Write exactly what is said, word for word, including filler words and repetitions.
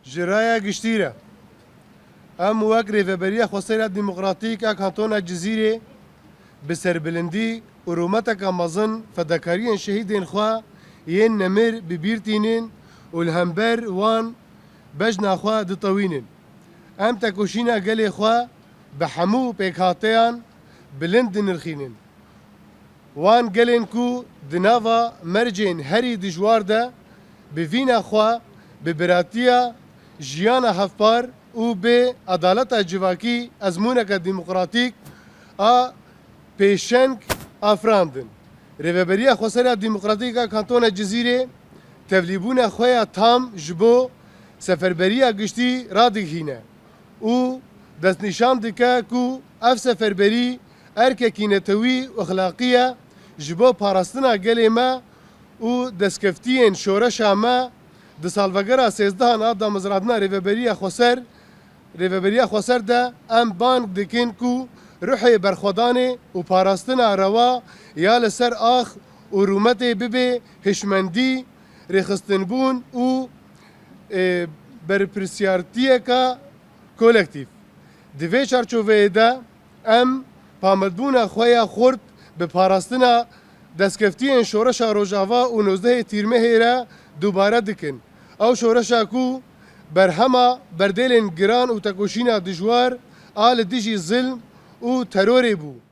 Ji raya giştî re, em wek Rêveberiya Xweser ya Demokratîk a Kantona Cizîrê bi serbilindî û rûmeteke mezin fedakariyên şehîdên xwe yên nemir bi bîr tînin û li hember wan bejna xwe ditewînin. Em tekoşîna gelê xwe bi hemû pêkhateyan bilind dinirxînin. Wan gelên ku di nava mercên herî dijwar de bi vîna xwe, bi biratiya, jiyana hevpar û bi edaleta civakî ezmûneke demokratîk a pêşeng afirandin. Rêveberiya Xweser ya Demokratîk a Kantona Cizîrê tevlîbûna xwe ya tam ji bo seferberiya giştî radigihîne û destnîşan dike ku ev seferberî erkekî netewî û exlaqî ye ji bo parastina gelê me û destkeftiyên şoreşa me. Di salvegera sêzdehan a damezrandina Rêveberiya Xweser, Rêveberiya Xweser de em bang dikin ku ruhê berxwedanê û parastina rewa ya li ser ax û rûmetê bibe hişmendî, rêxistinbûn û, e, berpirsiyartiyeke kolektîf. Di vê çarçoveyê de em pamildbûna xwe ya xurt bi parastina destkeftiyên Şoreşa Rojava û nozdehê Tîrmehê re dubare dikin. Ew şoreşa ku berhema berdêlên giran û tekoşîna dijwar a li dijî zilm û terorê bû.